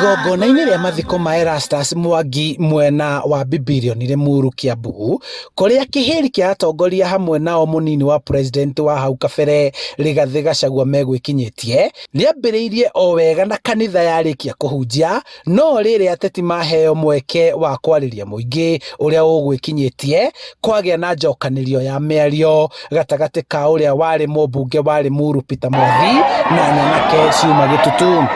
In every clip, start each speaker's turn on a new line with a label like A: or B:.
A: Igongona-inĩ rĩa mathiko ma Erastus Mwangi mwena wa Bibilioni Limuru Kiambu kũrĩa kĩhĩri kĩa atongoria hamwe nao mũnini wa president wa hau kabere Rigathĩ Gachagua megwĩkinyĩtie rĩambĩrĩirie o wega na kanitha yarĩkia kũhunjia no rĩrĩ ateti maheo mweke wa kwarĩria mũingĩ ũrĩa ũgwĩkinyĩtie kwagĩa na njokanĩrio ya mĩario gatagatĩ ka ũrĩa warĩ mũmbunge wa Limuru Peter Mwathi na nyanake ciuma gĩtutu.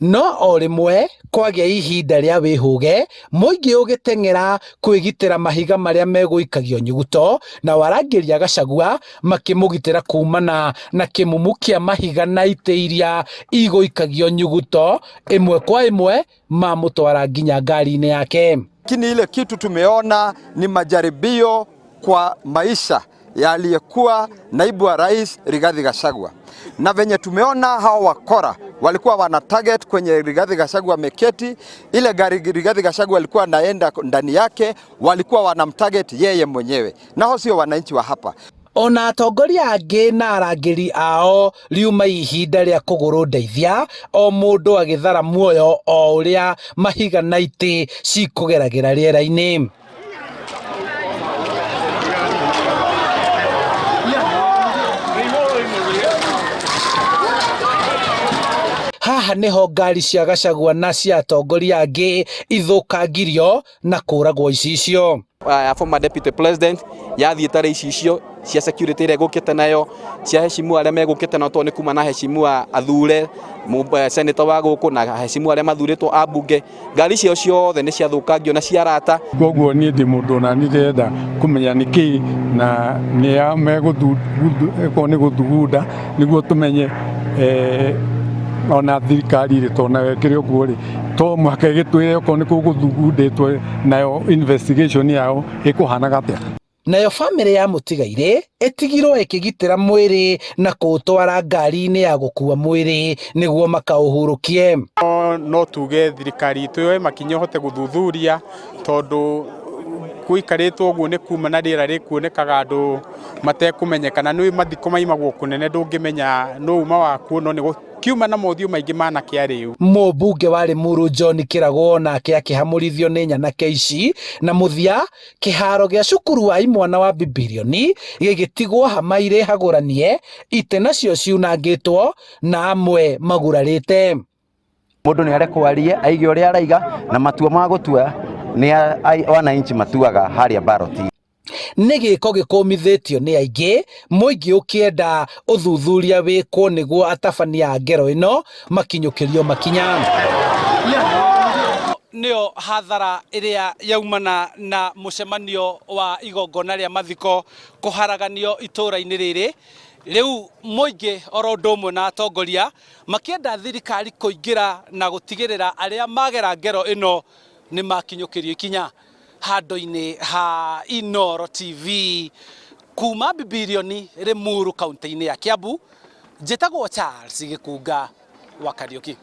A: No o rĩmwe kwagĩa ihinda rĩa wĩhũge, mũingĩ ũgĩteng'era kwĩgitĩra mahiga marĩa megũikagio nyuguto, nao arangĩri a Gachagua makĩmũgitĩra kumana na kĩmumu kĩa mahiga na itĩ iria igũikagio nyuguto ĩmwe kwa ĩmwe mamũtwara nginya ngari-inĩ yake.
B: Lakini ile kitu tumeona ni majaribio kwa maisha ya aliyekuwa naibu wa rais Rigathi Gachagua, na venye tumeona hao wakora walikuwa wana target kwenye Rigathi Gachagua ameketi, ile gari Rigathi Gachagua alikuwa anaenda ndani yake, walikuwa wanamtarget yeye mwenyewe, na hao sio wananchi wa hapa.
A: Ona atongoria angĩ na arangĩri ao riuma ihinda rĩa kũgũrũ ndeithia o mũndũ agĩthara muoyo o ũrĩa mahiga na itĩ cikũgeragĩra rĩera-inĩ. Haha nĩho ngari cia Gachagua na cia atongoria angĩ ithũkangirio na kũragwo icicio.
C: Former deputy president yathiĩ tarĩ icicio cia security ĩrĩa ĩgũkĩte nayo cia heshimu arĩa megũkĩte nao tondũ nĩ kuma na heshimu athure senator wa gũkũ na heshimu arĩa mathurĩtwo a bunge ngari ciao ciothe nĩ ciathũkangio na ciarata.
D: Koguo niĩ ndĩ mũndũ ona niĩ ndĩrenda kũmenya nĩkĩ na nĩa megũkorwo nĩ gũthugunda nĩguo tũmenye ona thirikari rĩ tondũ nayo ĩkĩrĩ ũguo rĩ to mũhaka ĩgĩtwĩre okorwo nĩ kũgũthugundĩtwo nayo investigation yao ĩkũhanaga atĩa.
A: Nayo bamĩrĩ ya mũtigairĩ ĩtigirwo ĩkĩgitĩra mwĩrĩ na kũũtwara ngari-inĩ ya gũkua mwĩrĩ nĩguo makaũhurũkie.
E: No tuge thirikari itũ yoe makinya ĩhote gũthuthuria tondũ gũikarĩtwo ũguo nĩ kuma na rĩera rĩkuonekaga andũ matekũmenyekana nĩ mathiko maimagwo kũnene ndũngĩmenya nũ uma wakuo no nĩ kiuma na mothiũ maingĩ manake arĩu.
A: Mũmbunge wa Limuru John Kĩragwo nake akĩhamũrithio nĩ nyanake ici na mũthia kĩharo gĩa cukuru wa imwana wa Bibilioni gĩgĩtigwo hama irĩ hagũranie itĩ nacio ciunangĩtwo na amwe magurarĩte.
F: Mũndũ nĩ arekwo arie aige ũrĩa araiga na matua ma gũtua nĩ wananchi matuaga harĩa ballot.
A: Nĩ gĩko gĩkũmithĩtio nĩ aingĩ mũingĩ ũkĩenda ũthuthuria wĩkwo nĩguo atabania a ngero ĩno makinyũkĩrio makinya. Nĩyo hathara ĩrĩa yaumana na mũcemanio wa igongona rĩa mathiko kũharaganio itũũra-inĩ rĩrĩ. Rĩu mũingĩ oro ũndũ ũmwe na atongoria makĩenda thirikari kũingĩra na gũtigĩrĩra arĩa magera ngero ĩno nĩ makinyũkĩrio ikinya. Handũ-inĩ ha Inooro TV kuma Bibilioni Limuru kaunti-inĩ ya Kiambu, njĩtagwo Charles Gĩkunga wa Kariũki.